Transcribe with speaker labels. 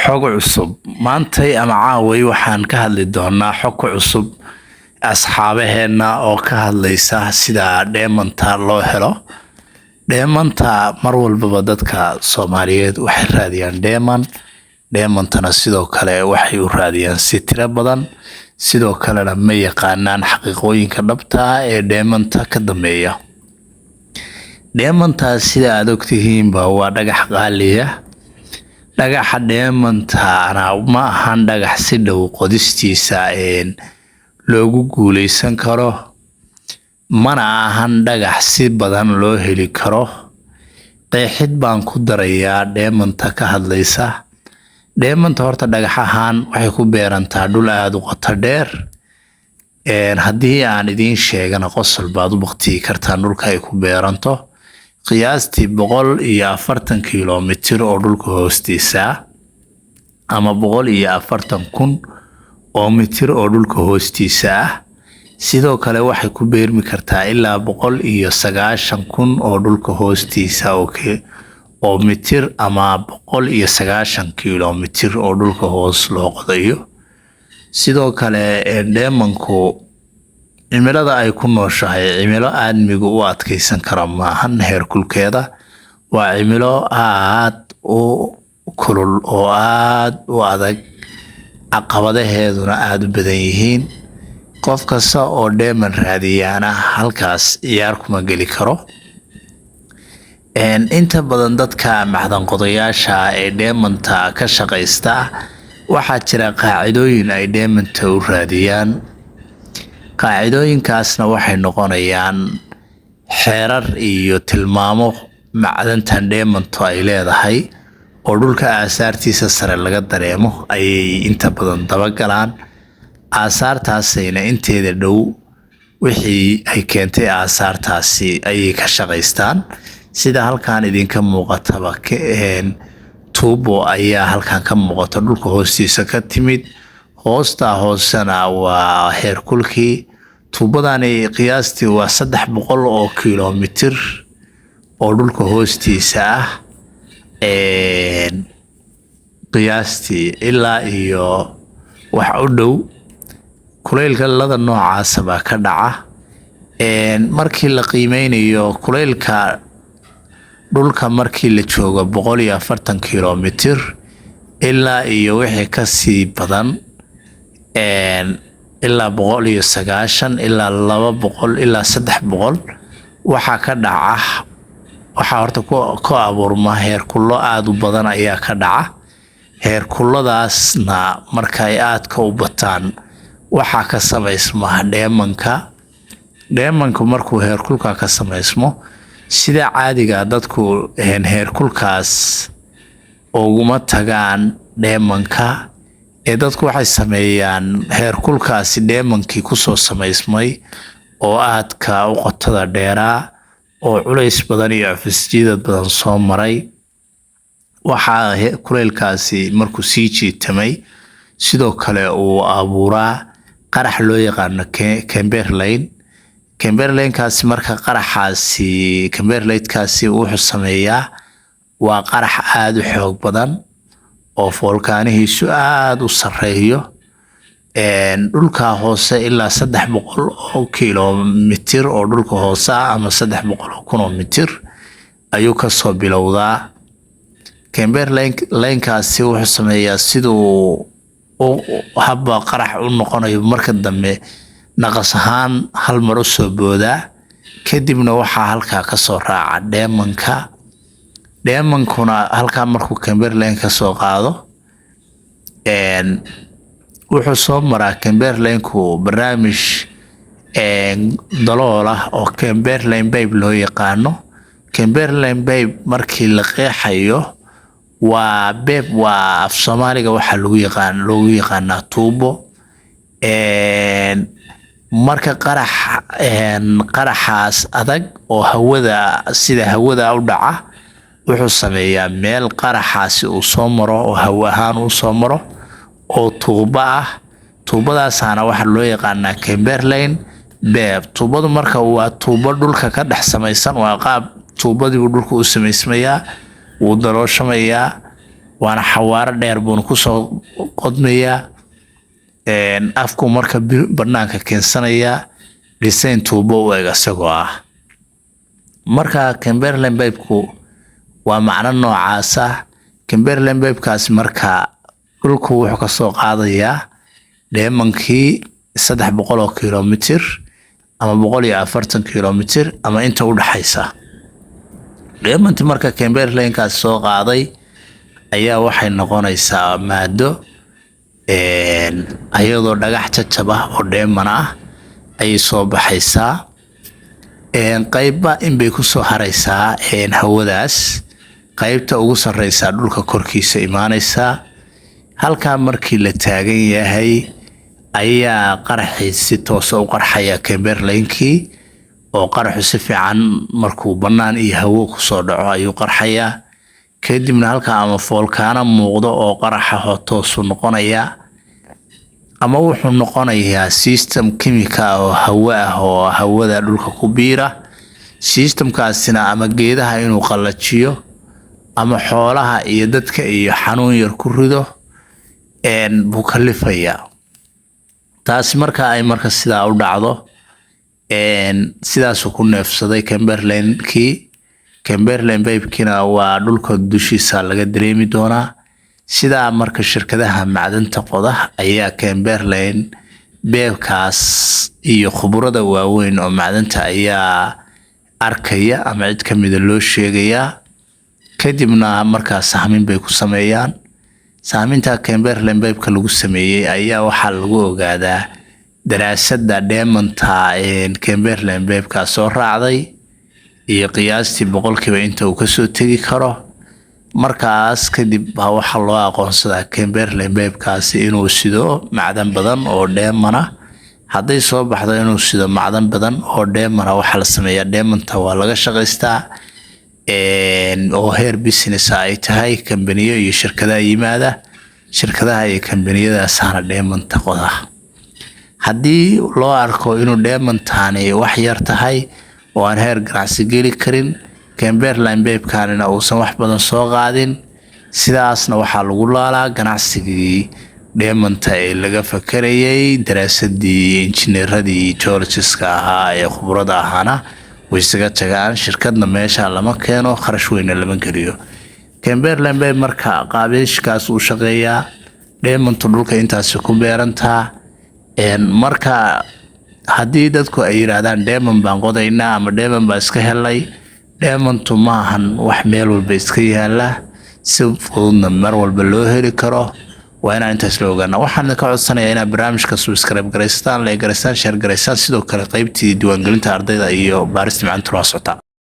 Speaker 1: Xog cusub maantay ama caaway waxaan ka hadli doonaa xog ku cusub asxaabaheenna oo ka hadlaysa sida dheemanta loo helo. Dheemanta mar walbaba dadka Soomaaliyeed waxay raadiyaan dheeman. Dheemantana sidoo kale waxay u raadiyaan si tiro badan, sidoo kalena ma yaqaanaan xaqiiqooyinka dhabta ah ee dheemanta ka dambeeya. Dheemanta, sida aad ogtihiinba, waa dhagax qaaliya. Dhagaxa dheemantana ma ahan dhagax si dhow qodistiisa loogu guuleysan karo, mana ahan dhagax si badan loo heli karo. Qeexid baan ku darayaa dheemanta ka hadlaysa. Dheemanta horta dhagax ahaan waxay ku beerantaa dhul aada u qoto dheer. Haddii aan idiin sheegana, qosol baad u baktiyi kartaan dhulka ay ku beeranto: qiyaastii 140 kilomitir oo dhulka hoostiisa, ama 140,000 oo mitir oo dhulka hoostiisa ah. Sidoo kale waxay ku beermi kartaa ilaa 190,000 oo dhulka hoostiisa oo mitir, ama 190 kilomitir oo dhulka hoos loo qodayo. Sidoo kale dheemanku cimilada ay ku nooshahay cimilo aadmigu u adkeysan kara maahan. Heerkulkeeda waa cimilo aad u kulul oo aad u adag, caqabadaheeduna aada u badan yihiin. Qof kasta oo dheeman raadiyaana halkaas ciyaar kuma geli karo. Inta badan dadka macdan qodayaasha ee dheemanta ka shaqaysta, waxaa jira qaacidooyin ay dheemanta u raadiyaan. Qaacidooyinkaasna waxay noqonayaan xeerar iyo tilmaamo macdantan dheemantu ay leedahay oo dhulka aasaartiisa sare laga dareemo ayay inta badan dabagalaan. Aasaartaasayna inteeda dhow wixii ay keentay aasaartaasi ayay ka shaqaystaan. Sida halkan idinka muuqataba, tuubo ayaa halkan ka muuqata, dhulka hoostiisa ka timid. Hoostaa hoosena waa heerkulkii. Tuubadani qiyaastii waa 300 oo kilomitir oo dhulka hoostiisa ah qiyaastii, ilaa iyo wax u dhow. Kulaylka lada noocaasa baa ka dhaca. Markii la qiimeynayo kulaylka dhulka, markii la joogo 140 kilomitir ilaa iyo wixii kasii badan, ilaa 190 ilaa 200 ilaa 300, waxaa ka dhaca, waxaa horta ku abuurma heerkullo aada u badan ayaa ka dhaca. Heerkulladaasna markay aadka u bataan, waxaa ka samaysma dheemanka. Dheemanku markuu heerkulka ka samaysmo, sida caadiga dadku heerkulkaas uguma tagaan dheemanka ee dadku waxay sameeyaan heerkulkaasi dheemankii kusoo samaysmay oo aadka u qotada dheeraa oo culays badan iyo cufisjiidad badan soo maray, waxaa kuleylkaasi markuu sii jiitamay sidoo kale uu abuuraa qarax loo yaqaano kimberlite. Kimberlitekaasi, marka qaraxaasi kimberlitekaasi wuxuu sameeyaa waa qarax aada u xoog badan oo foolkaanihiisu aada u sareeyo. Dhulka hoose ilaa 300 oo kilomitir oo dhulka hoose ah, ama 300,000 oo mitir ayuu kasoo bilowdaa. Kimberlitekaasi wuxuu sameeyaa siduu habba qarax u noqonayo, marka dambe naqas ahaan hal mar usoo boodaa. Kadibna waxaa halkaa kasoo raaca dheemanka. Dheemankuna halkaa markuu kimberlite kasoo qaado, wuxuu soo maraa kimberliteku barnaamij dalool ah oo kimberlite pipe loo yaqaano. Kimberlite pipe markii la qeexayo, waa pipe, waa af Soomaaliga waxaa lagu yaqaan loogu yaqaanaa tuubo. Marka qaraxaas adag oo hawada sida hawada u dhaca wuxuu sameeyaa meel qaraxaasi uu soo maro oo hawo ahaan uu soo maro oo tuubo ah. Tuubadaasaana waxaa loo yaqaanaa kimberlite pipe. Tuubadu marka waa tuubo dhulka ka dhex samaysan, waa qaab tuubadii buu dhulka u samaysmayaa, wuu dalooshamayaa. Waana xawaaro dheer buuna kusoo qodmayaa. Afku marka banaanka keensanayaa design tuubo u eg isagoo ah. Marka Kimberlite pipe-ku waa macno noocaas ah. Kimberlite pipe-kaas marka dhulku wuxuu kasoo qaadayaa dheemankii 300 kilomitir ama 140 kilomitir ama inta u dhaxaysa. Dheemantii marka Kimberlite-kaas soo qaaday ayaa waxay noqonaysaa maado ayadoo dhagax jajab ah oo dheeman ah ayay soo baxaysaa. Qaybba inbay kusoo haraysaa hawadaas, qaybta ugu sareysaa dhulka korkiisa imaanaysaa. Halkaa markii la taagan yahay ayaa qaraxii si toosa u qarxaya Kimberlite-kii, oo qaraxu si fiican markuu bannaan iyo hawo kusoo dhaco ayuu qarxayaa. Kadibna halkaa ama foolkaano muuqdo oo qaraxa toosu noqonayaa, ama wuxuu noqonayaa system kimika oo hawo ah oo hawada dhulka ku biira. Systemkaasina ama geedaha inuu qallajiyo ama xoolaha iyo dadka iyo xanuun yar ku rido buu kalifayaa. Taasi marka ay marka sidaa u dhacdo, sidaasuu ku neefsaday Kimberlite-kii. Kimberlite pipe-kiina waa dhulka dushiisa laga dareemi doonaa. Sidaa marka shirkadaha macdanta qoda ayaa Kimberlite pipe-kaas iyo khuburada waaweyn oo macdanta ayaa arkaya ama cid kamida loo sheegayaa. Kadibna markaa sahmin bay ku sameeyaan. Sahminta Kimberlite pipe-ka lagu sameeyey ayaa waxaa lagu ogaadaa daraasadda dheemanta Kimberlite pipe-ka soo raacday iyo qiyaastii boqolkiiba inta uu kasoo tegi karo. Markaas kadib baa waxaa loo aqoonsadaa Kimberlite pipe-kaasi inuu sido macdan badan oo dheemana. Hadday soo baxdo inuu sido macdan badan oo dheemana, waxaa la sameeyaa dheemanta waa laga shaqaystaa oo heer business ay tahay. Kambaniyo iyo shirkadaha yimaada, shirkadaha iyo kambaniyadaasaana dheemanta qoda. Haddii loo arko inuu dheemantaani wax yar tahay oo aan heer ganacsi geli karin, Kimberlite pipe-kanina uusan wax badan soo qaadin, sidaasna waxaa lagu laalaa ganacsigii dheemanta ee laga fakarayay. Daraasadii injineeradii geologiska ahaa ee khubrada ahaana way isaga tagaan. Shirkadna meesha lama keeno, kharash weyna lama geliyo. Kimberlite pipe marka qaabeeshkaas uu shaqeeyaa, dheemantu dhulka intaasi ku beerantaa. Marka haddii dadku ay yidhaahdaan dheeman baan qodaynaa ama dheeman baan iska helay, dheemantu maahan wax meel walba iska yaala, si fududna mar walba loo heli karo. Waa inaan intaas la ogaana. Waxaan idinka codsanayaa inaad barnaamijka subscribe garaystaan, like garaystaan, share garaystaan. Sidoo kale qaybtii diiwaangelinta ardayda iyo baarista macantu waa socotaa.